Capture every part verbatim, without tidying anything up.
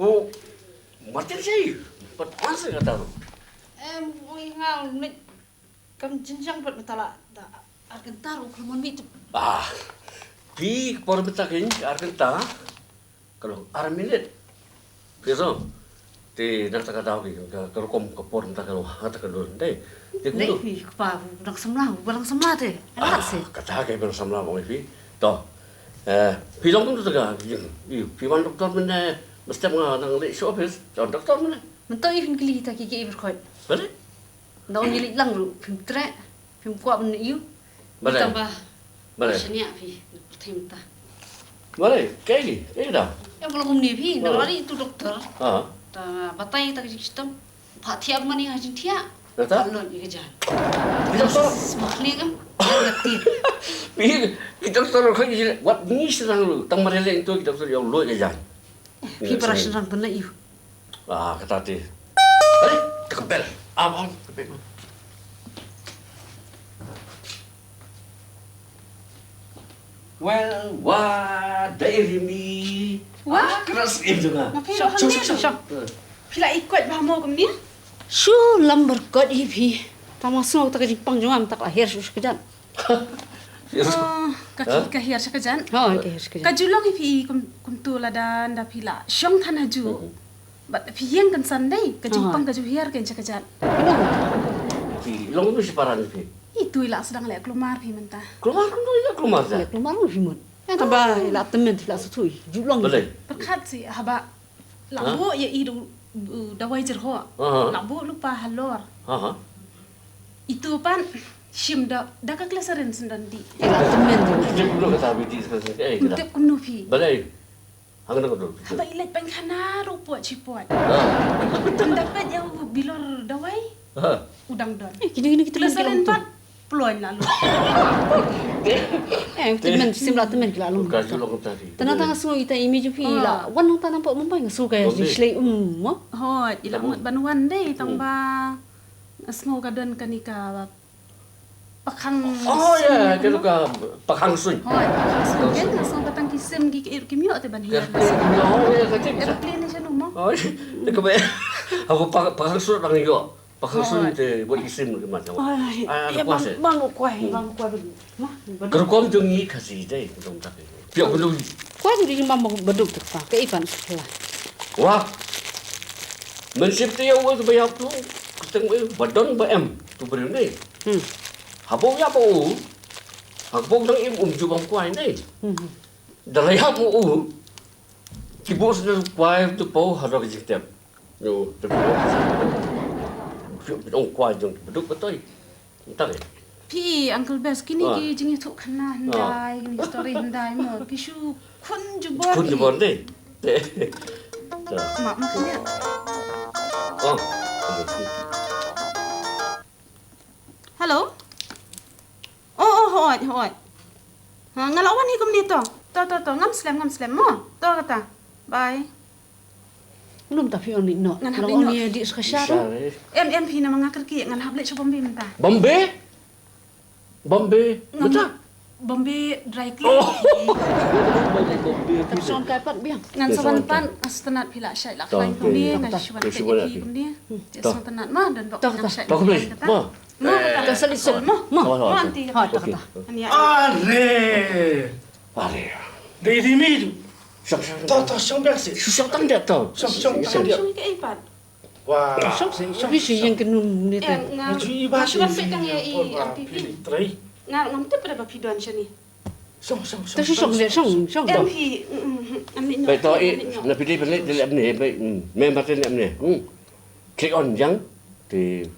Oh, Martin sih, pat answer kata tu. Em, oi nga nit kam jinjang pat matala da argentar u khlem mih tu. Ah, phi por mita kin argentar. Ka long ar minit. Phi so. Te na ta ka daw ki ka, ka rukom ka por na ta ka long ha ta ka dur dei. Te ku Dei tu. Phi kpa u dang samla, u balang samla te. Ala Ah, se. Kata ka balang samla bang phi. To. Eh, phi long tu ta ka. Yu, phi wan doktor mynne, mesti nga nang leh shu office. Wan doktor mynne. Mynta i phin kli ta ki ki i berkhot. Bale? Nda ong i leh lang ru, phim treh. Phim kwah ban ïoh. Balei? Tang ba. Balei? Shania phi, pyrthei mynta. Balei? Kaei, kaei da? Ïa, ba la kumne phi, na Ah. lari tu doktor. Ah. Ta batai ta ka jingshitom. Pha thiah mani ha jingthiah. Nata? Pha lot ïa ka jan. Ki doktor. Sma khlieh kam. Ïa ka tir. Phi, ki doktor ka ji, wat ni sirang lu. Tang marele into ki doktor ïa lot ïa ka jan. Phi para sirang kena ïa. Ah, kata te. Hei, ka bel. Am, am, ka bel. Well, wa, dai rimi. Wa? Ah, keras im juga. Ma phi Shong, roh shong, hangne, shong, shong. Shong. Phi la ikot ba mo kumne? Shu lambar kot hi phi. Tama sngok ta ka jingpang jong am tak la her shu shu kejat. Yes. Ah, ka ki Huh? ka hiar sha ka jan. Oh, ka hiar sha ka jan. Ka ju long i phi kum, kumtu lada nda phi la shong than ha ju. Mhm. Bad phi ïeng kan san dei, ka Ah. jingpang ka ju hiar kan sha ka jan. Long. Phi long tu shi paran phi. Itu i la sdang leh klumar phi mynta. Klumar kumtu ïa klumar ja. Leh klumar phi mut. Ya taba i la temen phi la suthui. Ju long. Balei? Pyrkhat si haba la Huh? buh ïa i du, uh, dawai jerhoh. Aha. La buh lypa halor. Aha. Itu pan shim da, da ka glycerin sendon di. Ila temen tu. Tip kumno kata phi di sekali sekali, eh, kata. Tip kumno phi. Balei? Hang na kumno. Haba i leit pynkhana ruh pot chi pot. Ah. Tang da peit ïa u bilor dawai. Ah. U dang don. Eh, kini, kini kita Glycerin main pat ploin lalu. Eh, temen, sim la temen ki la long. Ka ju long tadi. Tana tang sngew ita imi ju phi la. Ah. Wan nang tana pok Mumbai nga sngew ka Mumbai. Shlei um mo. Hoi, i la Mumbai. Mut ban wan dei tang Hmm. ba. Nga sngew ka don kani ka pakhang Oh, sim ya, ni ka mo. Ka pakhang suiñ. Hoi, pakhang suiñ. Pakhang suiñ. Kan, nga sngew ka tang ki sim ki, ki, ki miok te ban Ka hiar. Plane ki miok, oh, ya, ka cik. Aeroplane ni shanu mo. Oh, ya, ka ba. Apa pa-, pakhang suiñ tang yo. Pakhang suiñ Hoi. Te buat ki sim ki mat. Ai, Ah, ya, kuasa. Bang, bang, kuai, Hmm. Bang, kuai, bang. Ma, bang. Ka rukom jong ngi Khasi dei, jong tak. Pia bulu. Kuai tu di mam bang baduk tu ka. Ka ipan sekolah. Wah. Mynsiem te ïa u ba ïap tu. Kuteng u ba don ba em. Tu briew ne. Hmm. Haba u ïap u. Haba u dang im um ju bam kuai ne. Hmm. Da la ïap u. Ki bus ne kuai tu pau ha ro ki jingtep. Yo, tu. Ong kuai jong baduk batoi. Tang eh. Phi, Uncle Bes, kini Ah. Ki jingïathuh khana Ah. Hyndai, kini story hyndai mo. Ki shu khun jubor Khun ki. Jubor dei. Te. Te. Ma, ma khana. Oh. Hello? Oh, oh, hoi, hoi. Ha, nga la wan hi kumne to. To, to, to, ngam slem, ngam slem mo. To kata. Bye. Lum ta phi ong ni no. Ngan hap Long ni ong no. Ni di ska sha ru. Em, em phi na ma nga kyrkieh ngan hap leit sha Bombay mynta. Bombay? Bombay? Ngan Mynta? Bombay dry clean. Oh. Bombay, Bombay. Tap son kai pat biang. Ngan Yes, sa wan son pat kai. As tnat phi la shai la To, khlaiñ to. Kumne To, ngan to. Shu wan To, peit shu wan ïa phi phi. Kumne. Hmm. Jia To. Sang tnat ma don bok To, ngan to. Shai To, kumne. Kata. Ma. Ma, Eh. Ka sali sol. Ma. Ma. Ma, ma, ma, aunty. Ha, Okay. Kata. Ani ya. Are. Are. Dei di mi tu. Shong, shong, shong. To, to, shong biang si. Shong, shong tang dia to. Shong, shong tang dia. Shong ke ipat. Wah. Shong si, shong si yang kenun ni tu. Eh, nga. Ju ibat Shong ni si. Tang ya i, Por ba aunty pili phi. Trai. Nga ngam tip pada ba phi don shani. Shong, shong, shong. Shong, shong, shong, shong. Em phi, mm, mm, mm, am ni no. Bai to i, Am ni no. Na pili pili de le am ni, bai, mm, me ma te le am ni. Hmm. Click on jang. Te,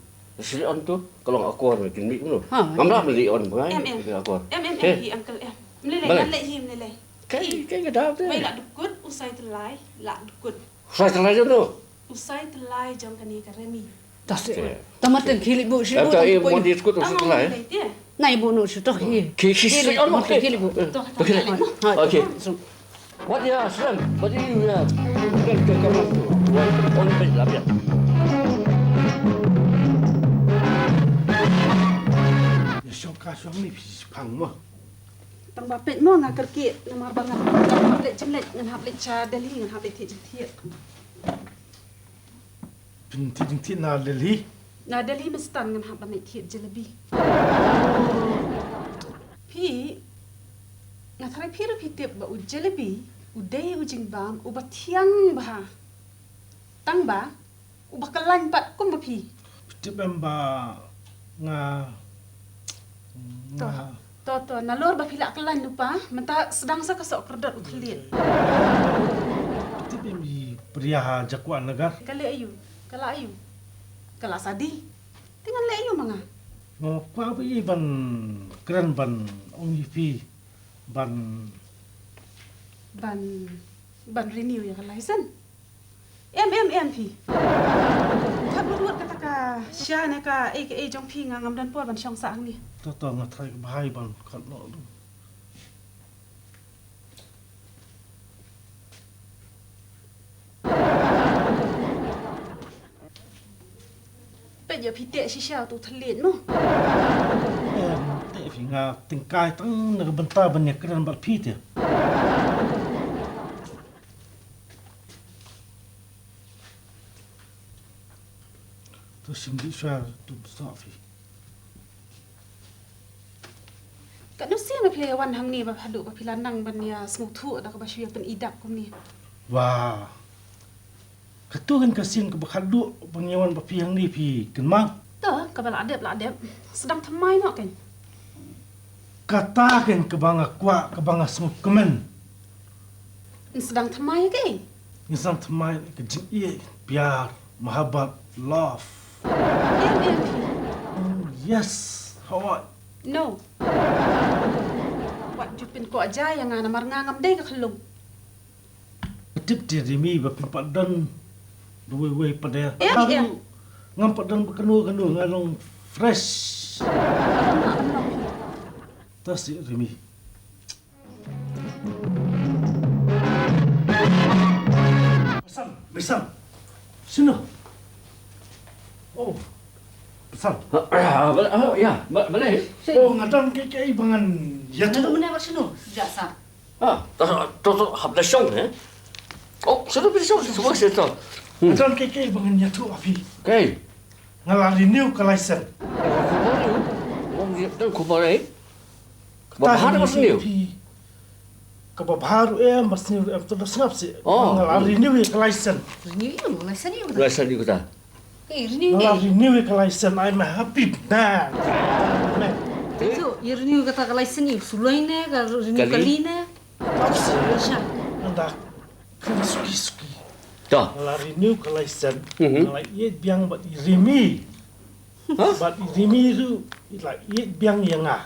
sili on tu, ka long akor kin mih kumno. Ha, Ngam ya. Rap li on bngai. Em, em. Te akor. Em, em, em, He. Hi, uncle, em. Mlelei, Balei? Ngan lei hi, mlelei. Kai, Hi. Kai ka dap te. Wei la dukut, usai telai, la dukut. Usai telai jong tu? Usai telai jong kane ka Remi. Tas. Te. Tamaten khili bu, shi Dap bu, ta tam i bu. Mon di dukut usai Tama telai. Mlelei te. Nai bu no shi toh hi. Ki, ki, Khili, si on tamaten ke. Khili bu. To, Okey. Okey. Ha, Okay. To. Wat ïa, Slam, wat ïa, ïa. Kan, kan, kan, kan. On page lah, ïa. Ïa, shong ka shong ni phi pang mo. Tang ba peit mo nga kyrkieh namar ba ngan hap leit jinglet, ngan hap leit sha Delhi, ngan hap leit thied jingthied. Pynthit jingthit na Delhi. Na Delhi mynstep ngan hap ban leit thied jalebi. Phi, nga tharai phi ruh phi tip ba u jalebi u dei u jingbam uba thiang bha. Tang ba uba kyllain pat kum ba phi. Phi tip em ba nga, to, nga to, to, nalor ba phi lah kyllain lypa, mynta sdang sa ka soh kordot u thylliej. Phi tip em i Priya ha Jakuan Nagar. Ka leh aiu, ka la aiu, ka la sadi. Te ngan leh aiu ma nga? Nga kwah ba i ban kren ban ong ïa phi ban, ban, ban renew ïa ka license. Em, em, em phi. Khat wut wut kata ka sha ne ka ei ka ei jong phi, nga ngam don por ban shong sah hangne. To, to, nga tharai ka bha ban khat noh. Peit ïa phi teh shisha uto u thylliej mo. Em, teh phi, nga tyngkai tang na ka bynta ban ïakren bad phi te. To shim dih shuwa, to bsah phi. Katno sien ba phi la wan hangne ba haduh ba phi la nang ban ïa sngewthuh da kaba shu ïa pynidap kumne? Wah. Kato kan ka sien kaba khadduh ba ngi wan ba phi hangne, phi kynmaw? To, kaba la dep la dep. Sdang thymmai noh kan. Kata kan kaba nga kwah, kaba nga sngewkmen. Sdang thymmai ka ei? Sdang thymmai ka jingïeit, pyar, muhabbat, love. Em, em phi. Oh, yes. Hawai. No. Wat ju pynkoh ja ïa nga namar nga ngam dei ka khyllung. Tip te Rimi ba pynpah don da wei wei pat de. Em, em. Ngam pat don ba kano kano, nga long fresh. Ka don nga don phi. Ta si Rimi. San, Mei San. Sino? Oh. San. Ah, ah, bal-, ah, ya, ba-, balei? Oh, nga don kiei kiei ba ngan ïathuh. Nga don mynne ba sino? Ja sa. Ah, to, to, to, hap da shong, eh? Oh, sino ba shong, sino ba shong? Hmm. Nga don kiei kiei ba ngan ïathuh ha phi. Kaei? Nga la renew ka license. Ka khubor ïa u. Ong ïa ka khubor, eh? Kaba bha ruh em, ba sniew. Kaba bha ruh em, ba sniew ruh em, to da sngap sih. Oh. Nga la renew ïa ka license. Renew ïa ka license ïa ka. License ïa ka. Okay, renew. Nga la renew ïa ka license. I'm a happy man. Man. Ito, ïa renew kata ka license ïa u Suloi ne, ka renew kali ne. Tang sih. Anda. Kren suki suki. To. Nga la renew ka license. Mhm. Nga la ïeit biang bad i Rimi. Hah? Bad i Rimi ruh i la ïeit biang ïa nga.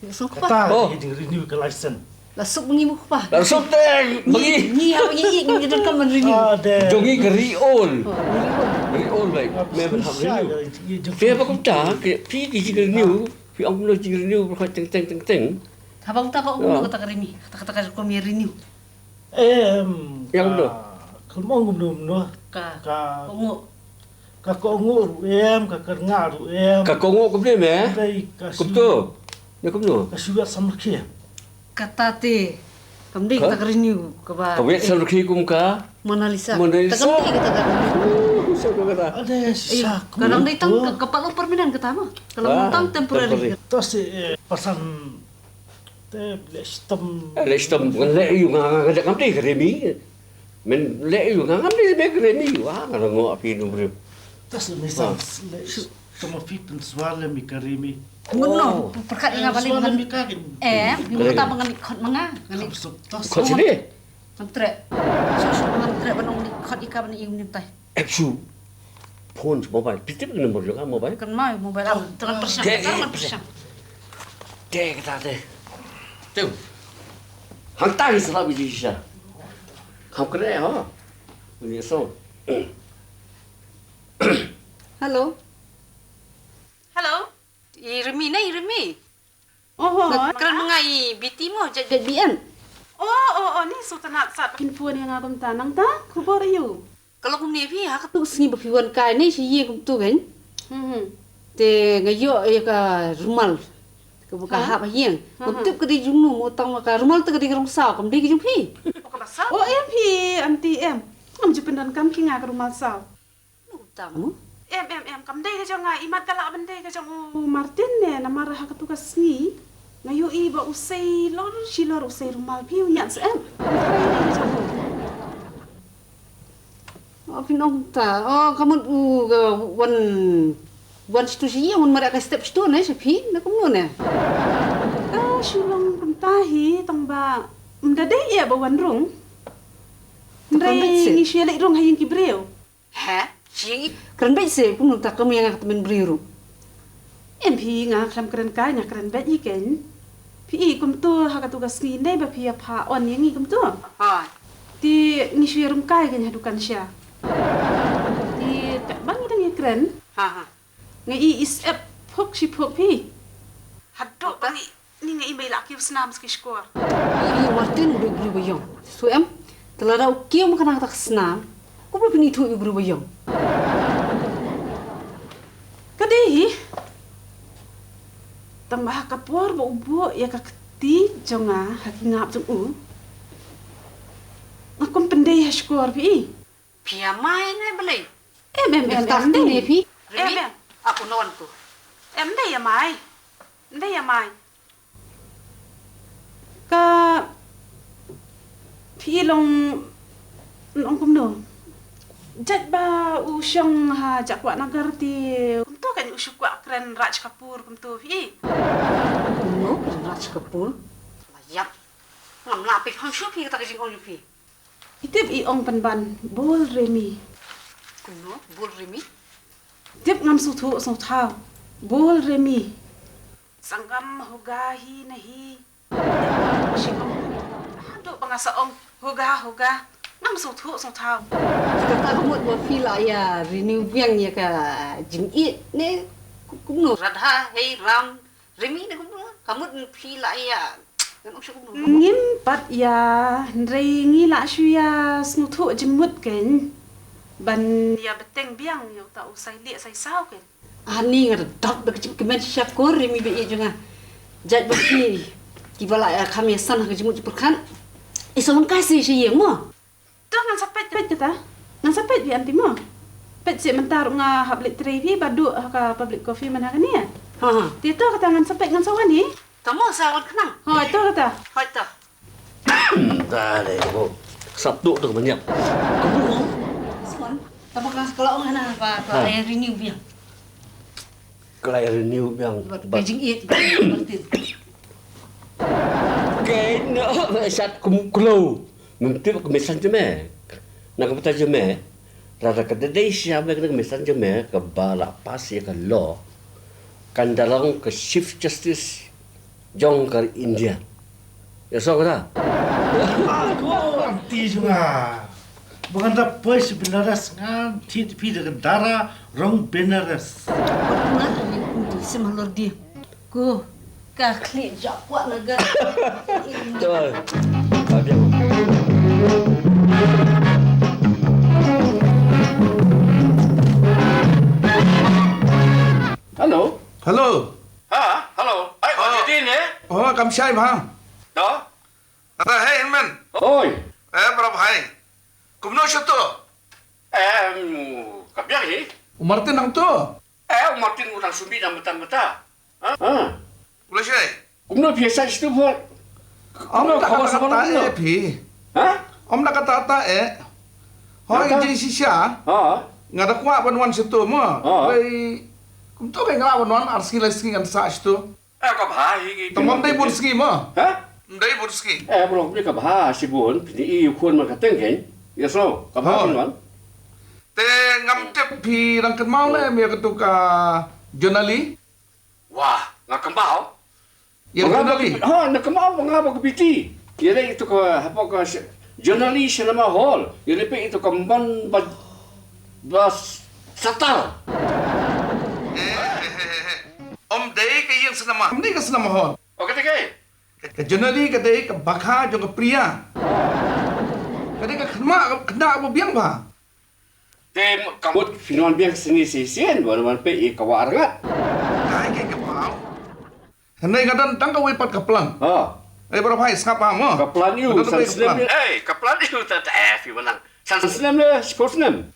Kata ka jingrenew ka license. La suk ngi mo kpa. La suk te ngi. Ngi ha ngi ïeit ngi don ka man renew. Ah, de. Jong ngi ka renew. Oh, renew. Renew bai. Me ban hap renew. Te ba kumta ke phi ki jingrenew, phi ong lo jingrenew ba teng teng teng teng. Haba kumta ka ong lo kata ka renew. Kata kata ka kum ïa renew. Em, ïa kumno? Ka, ka, ka, ka, ka, ka, ka, ka kohnguh ruh em, ka kyrngah ruh em. Ka kohnguh kumne me? Kumto. Ne kumno? Ka shu wet samrkhie. Kata te. Kam dei kata ka renew kaba. Ka wet samrkhie kum ka Mona Lisa. Mona Lisa. Ta kam dei kata ka renew. Ade shisha. Ka dang dei tang ka, ka pat long permanent kata ma. Ka long tang temporary. To si, eh, pasan Te leh shitom. Leh shitom, leh ïa nga, nga, nga, ngam dei ka Rimi. Men leh ïa nga, ngam dei ka Rimi. Wa, nga ngoh phi nu brem. Tas me sa leh shitom phi pynswa lem ïa ka Rimi. Ngun no, pyrkhat ïa nga bali. Swa lem ïa ka kin. Eh, ngun ta ba ngan khot ma nga, ngan. Khot sini. Ngan treh. Su su ngan treh ban ong khot ïa ka ban ïa uni tai. Em shu phone sha mobile. Phi tip ka number jong ka mobile? Kan mai mobile. Am, tang pyrshang, tang pyrshang. Te kata te. Te. Hangta hi sala biji sha. Kham kre ha. Ni so. Hello. Hello. I Rimi ne, i Rimi. Oh, oh, nga kren ma nga i Biti mo, jait, jait B N. Oh, oh, oh, ni Sultanat sat. Phin phone ïa nga kumta nangta, khubor aïu? Ka long kumne phi, ha katu ka sngi ba phi wan kai ne, shi ïing kumtu kan. Hmm, hmm. Te nga ïoh ïa ka rumal. Kaba ka hap ha ïing. Ngam tip ka dei jong no, mo tang ka rumal te ka dei ka rong saw, kam dei ka jong phi. Oh, ka ba saw? Oh, em phi, aunty em. Ngam ju pyndonkam ki nga ka rumal saw. Tang. Em, em, em, kam dei ka jong nga, imat ka lah ban dei ka jong u Martin ne, namar ha katu ka sngi nga ïohi ba u sei lor shi lor, u sei rumal phi u ñiad syep. Kam dei ka jong u. Oh, phi nong ta. Oh, ka mut u, uh, wan, wan shitu shi ïa, wan mareh ka step shitu ne, sha phi, na kumno ne? Ah, shu long kumta hi, tang ba ym da dei ïa ba wan rung. Hynrei ngi shu ïa leit rung ha ïing ki briew. He? Shi ïing i kren beit se, kumno ta, kum ïa nga ka tymmen briew ruh. Em phi, nga khlem kren kai, nga kren beit hi kein. Phi i kumto ha katu ka sngi, ndei ba phi ïa pha on ïa ngi kumto. Ha. Te ngi shu ïa rung kai kein ha dukan sha. Te katba ngi dang ïa kren. Ha, ha. Nga i i syep phuk shi phuk phi. Haduh ba ngi, ni nga i mei lah kiew snam sa ki shkor. I Martin u dei u briew ba ïong. Shu em, te lada u kiew ma kane kata ka snam, kumno phin ithuh ïa u briew ba ïong? Ka dei hi. Tang ba ha ka por ba u buh ïa ka kti jong nga ha ki ngap jong u, nga kum pyndei ha shkor phi i. Phi ïa mai ne balei? Em, em, em, em, dei. Phi? Em, em. Aku non tu. Em, dei ïa mai. Dei ïa mai. Ka phi long, long kumno? Jait ba u shong ha Jakwah Nagar te kumto kan u shu kwah kren Raj Kapoor kumto phi. Kumno kren Raj Kapoor? Layap. Ngam lah peit pang shuh phi kata ka jingong jong phi. I tip i ong pynban bol re mi. Kumno bol re mi? Tip ngam sngewthuh sngewthaw. Bol re mi. Sanggam hoga hi nahi. Shi ong. Haduh ba nga sa ong hoga hoga. Ngam sngewthuh sngewthaw. Kata ka mut ba phi lah ïa renew biang ïa ka jingïeit ne kumno? Radha, hei, Ram, Remi ne kumno? Ka mut phi lah ïa. Ngan ong sha kumno? Ngim pat ïa, hynrei ngi lah shu ïa sngewthuh jingmut kein ban ïa bteng biang ïa uta u sai lieh sai saw kein. Ani nga da dap da ka jingkmen shakor Remi ba ïeit jong nga. Jait ba phi kiba lah ïa kham ïa san ha ka jingmut jingpyrkhat. I sa wan kai sha ïing mo. To ngan sa peit, peit kata. Ngan sa peit phi aunty mo. Peit seh mynta ruh nga hap leit trei phi ba duh ha ka public coffee man ha kane. Ha ha. Te to kata ngan sa peit ngan sa wan hi. To mo sa wan khnang. Hoi to kata. Hoi to. Dale ko. Sap tu tu banyak. Kamu mo. Swan. Tama ka sekolah ong hana ba ba renew biang. Ka la renew biang. Bad ka jingïeit Martin. Kane sat kum klou. Ngam tip ka mission jong me. Na ka bynta jong me. Lada ka dei sha me ka mission jong me kaba la pass ïa ka law. Kan da long ka Chief Justice jong ka India. Ïa sngewthuh kata? Ko arti jong nga. Ba ngan da poi sha Banaras ngan thied phi da ka dara rong Banaras. Wat nga ani ku sim halor dia. Ko ka khlieh jak kwah na ga. Betul. Habis. Hello. Hello. Ha, hello. Ai, oh, Didi ne? Oh, kam shai bha. Da? Ata, hey, man. Oi. Eh, bra bhai. Kumno shato? Em, ka biang hi. U Martin nang to? Eh, u Martin u dang sumbi dang mata mata. Ha? Ha. Ula shai. Kumno phi sa shitu bhor? Am da kata ta eh phi. Ha? Am da kata ta eh. Hoi ji shisha. Ha. Nga da kwah ban wan shitu mo. Ha. Bai kumto kai nga ban wan ar sngi lai sngi ngan sa shitu. Eh, ka bha hi ki. Tang ym dei bun sngi mo. Ha? Ym dei bun sngi. Eh, bro, ni ka bha shibun, phi i khun ma ka teng kein. Yes, no. Ka bha hi man. Te ngam tip phi dang kynmaw le me ka tu ka Jonali. Wah, nga kynmaw. Ïa nga ba ka, ha, nga kynmaw ba nga ba ka B T. Ïa le itu ka, hapoh ka Jonali Cinema Hall. Ïa le peit itu ka man ba, ba satar. Eh, eh, eh, eh. Ym dei ka ïing cinema. Ym dei ka cinema hall. Oh, ka dei ka? Ka, ka Jonali ka dei ka bakha jong ka Priya. Ka dei ka khynnah, ka khynnah ba biang bha. Te ka mut phin wan biang sini shisien, wan wan peit ïa ka Wah Rngat. Ai, ka kynmaw. Hynrei nga don tang kawei pat ka plan. Ha. Eh, bro bhai, sngap bha mo. Ka plan ïa u san snem. Eh, ka plan ïa u ta ta eh phi ba nang. San snem le, shiphew snem.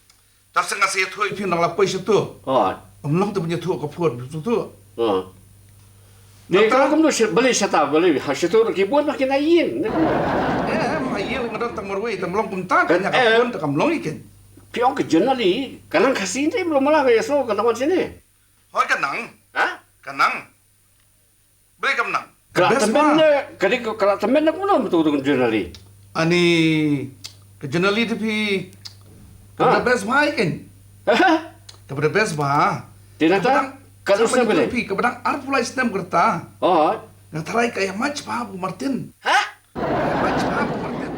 Tap sa nga sa ïathuh ïa phi nang la poi sha tu. Oh. Ym long te ban ïathuh ka phone sha tu. Oh. Ni ka kum no shi bali sha ta bali ha sha tu ki bun ba ki na yin. Eh, ma yin nga don tang marwei tang long kumta ka nya ka phone ta kam long ikin. Phi ong ka journal i ka nang Khasi ni belum malah ka yaso ka nang wan sini. Hoi ka nang. Ha? Ka nang. Beli kam nang. Ka la temen ne, ka di ka la temen ne kumno betul betul journal i. Ani ka journal i te phi. Ka the best buy kan. Ka the best ba. Ti na ta ka lu snem beli. Phi ka badang ar pulai snem kerta. Oh. Nga tharai ka ya mach ba bu Martin. Ha? Mach ba bu Martin.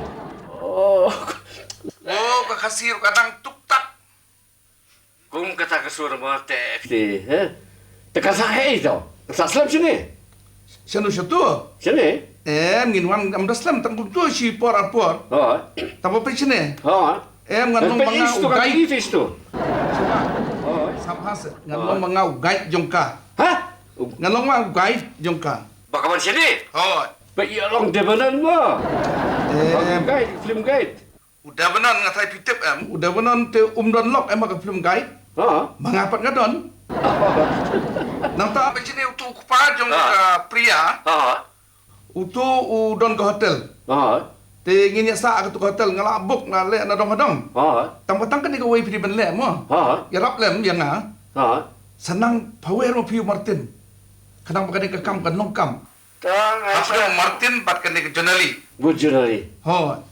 Oh. Oh ka Khasi ka dang tuk tak. Kum kata ka sur ma te ti he. Te ka sa hei to. Sa slem sini. Shanu shatu. Sini. Em ngin wan am da slem tang kum tu shi por ar por. Ha. Tang ba pe sini. Ha. Em ngan long manga u guide. Sam has ngan long manga u guide jong ka. Ha. Ngan long manga u guide jong ka. Ba ka ban sini. Ha. Pe ya long debanan ma. Em guide, film guide. U Devanon nga tharai phi tip em, u Devanon te um don lok em ha ka film guide. Ha? Ma nga pat nga don. Nangta ba jine utu u kpa jong ka Priya. Ha? Utu u don ka hotel. Ha? Te ngin ïa sah ha katu ka hotel nga la book nga leh na dong ha dong. Ha? Tang ba tang kane kawei phi dei ban leh mo. Ha? Ïarap lem ïa nga. Ha? Sa nang phawer ma phi u Martin. Khnang ba kane ka kam kan long kam. Tang ai sa Martin bad kane ka Jonali. Good Jonali. Ho.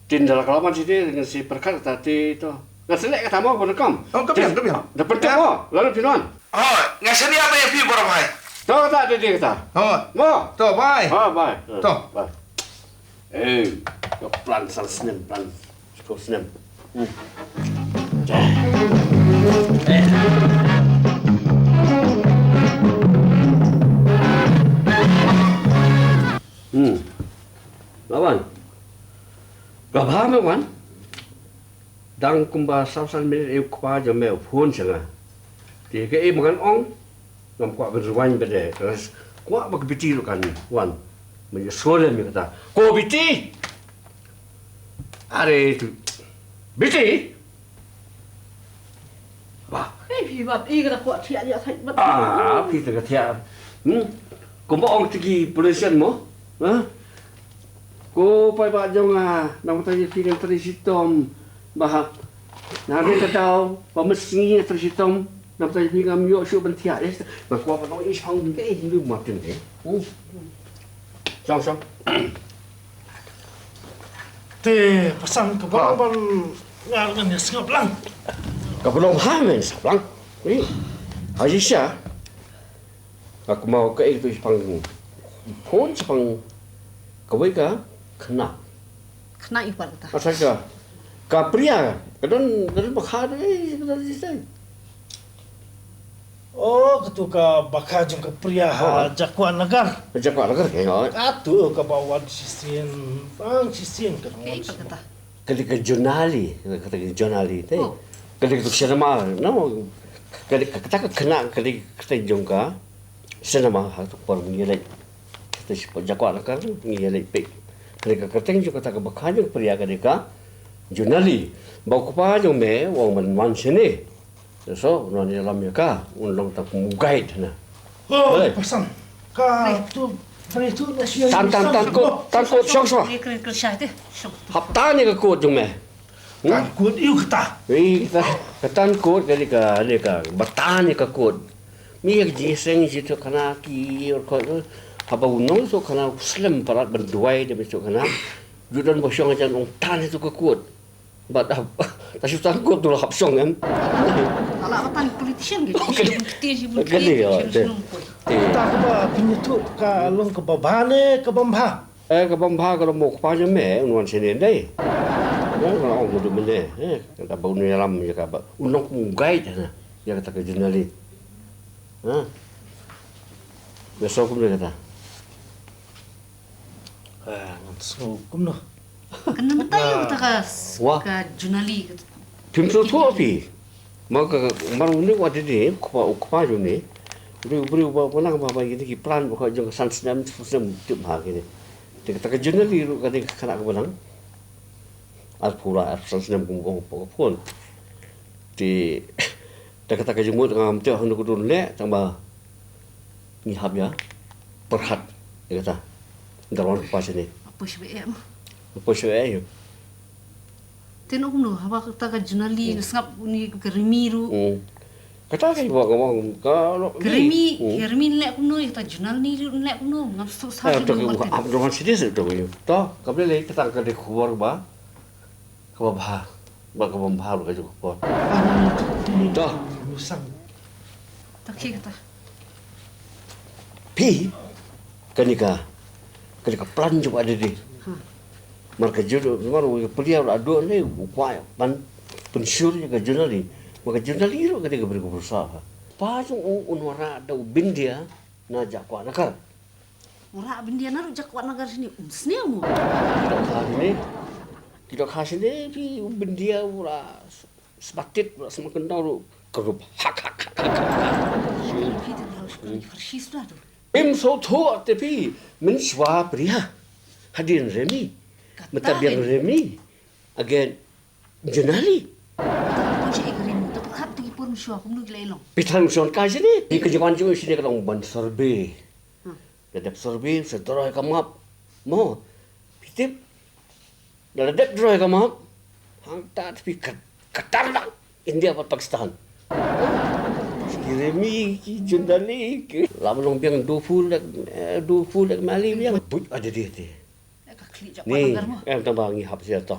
Tin da la ka la man siti ngan si pyrkhat ta ti to. Ngan selek kata mo bun kam. Oh, ka biang, ka biang. Da pyrkhat mo. Lalu phi wan. Oh, ngan sini apa ya phi bor bhai. To kata ti ti kata. Ho. Mo. To bye. Ha bye. To. Bye. Eh, ka plan san snem plan. Ko snem. Hmm. Hmm. Lawan. Ka bha me wan. Dang kumba saw san minit e kpa jam me phone sha nga. Te ka e mangan ong. Ngam kwah ban rewind ba de. Kwah ba ka Biti ruh kan wan. Me ïa sole me kata. Ko Biti. Are tu. Biti. Ba. Hei phi ba i ka kwah thiah ïa sai ba. Ah, phi ta ka thiah. Hmm. Kumba ong tiki pollution mo. Ha? Ko paidbah jong nga, nang ta ji phi ngan tri shitom. Ba ha. Na re ka daw, ba mes ngi tri shitom. Nang ta ji phi ngam ïoh shuh ban thiah. Ba kwah ba nong ish hang ke ish lu matin ke. Hmm. Shong shong. Te pasan ka ba ban ngar ngan ïa sngap lang. Ka ba long ha men sngap lang. Wi. Haji sha. Ka kumau ka ek tu shipang. Phone shipang. Kawei ka khna. Khna i pat kata. Asa ka. Ka Priya. Ka don ka don ba kha de ka don ji sai. Oh, katu ka ba kha jong ka Priya ha Jakwa Nagar. Jakwa Nagar ke. Katu ka ba wan shisien, ang shisien ka wan. Ka dei ka Jonali, ka dei ka Jonali te. Ka dei ka tu cinema, no. Ka dei ka kata ka khna ka dei ka kata jong ka cinema ha tu por ngi leh. Kata si por Jakwa Nagar ngi leh pe. Ka dei ka kata jong kata ka ba kha jong Priya ka dei ka Jonali. Ba u kpa jong me u ong man man sini. So, non ïa lam ïa ka, un long ta kum guide na. Oh, pasan. Ka tu, tu na shi. Tan tan tan kot, tan kot shong shong. Hap tan ïa ka kot jong me. Tan kot ïu kata. Wi kata, ka tan kot ka dei ka, dei ka ba tan ïa ka kot. Mi ïa ka jingseng ji tu khana ki ïa kot. Haba u nong tu khana u slem palat ban duwai de tu khana. Ju don ba shong jan ong tan ïa tu ka kot. Ba ta shu tan kot tu la hap shong em. Ala ka tan politician ke. Shi bun kti shi bun kti. Ta ka ba pynïathuh ka long ka ba bha ne ka bym bha. Eh ka bym bha ka long mo kpa jong me un wan sini dei. Eh ka long mo du mene. Eh ka ba un ïalam ïa ka ba un long kum guide na ïa kata ka Jonali. Ha. Ïa so kum ne kata. Ah, ngan sngew kumno. Kan nang batai ïa kata ka Jonali ka. Phim sngewthuh phi. Ma ka mar une wat de kpa u kpa jong ne. Briew briew ba ba nang ba ba ïa ki plan ba ka jong ka san snem snem tip ha ki ne. Te kata ka Jonali ruh ka dei ka khynnah ka ba nang. Ar pura ar san snem kum ong ka phone. Te da kata ka jingmut ngam tip hangno ka don leh, tang ba ngi hap ïa pyrkhat ïa kata. Nda wan kpa shane. Apa shwa em? Apa shwa em? Te no kumno, haba kata ka Junali, hmm, sngap uni ka Remi ruh. Hmm. Kata ka iba ka bang ka lo. Ka Remi, hmm, ka Remi leh kumno, kata Junali ruh leh kumno, ngam sngewthuh. Eh, sa to ka jingmut. Ap dohan sini sa to ka. To, ka boleh leh kata ka dei khubor ba. Kaba bha, ba kaba bha ba ka jong ka por. Dah. Musang. Tak kata. Phi, kane ka, kane ka plan jong ka dei. Ha. Mar ka jong, mar u plia u la dei ne u kwah ban pynshlur ïa ka Junali. Mar ka Junali ruh ka dei ka bri ka bursa ha. Pa jong u un wanrah da u Bindia na Jakwah Nagar. Ora Bindia na ruh Jakwah Nagar shane, um sniew mo. Ki dohkha shane. Ki dohkha shane, phi u Bindia ura sbatit ura sma kendang ruh kerup. Hak, hak, hak, hak, hak. Phi te ura shukar ni farshi sudah tu. Im so tho te phi, mynshuwa pria. Hadien Remi. Mynta biang Remi. Again, Junali. Kata ka pun sha ek Remi, ta pyrkhat ta ki pun mynshuwa, kumno ki la ïalong. Phi tharai mynshuwa ka shane, phi ka jingwan jong shane ka long ban survey. Hmm. La dep survey, sa draw ïa ka map. Mo, phi tip. La dep draw ïa ka map. Hangta phi ka, ka tar lang India bad Pakistan. Ki Remi, ki Junali, ki. La long biang du phu lek, eh, du phu lek mali biang. Buit ada dia ti. Ka khlieh Jakwah Nagar mo. Em tang ba ngi hap sia to.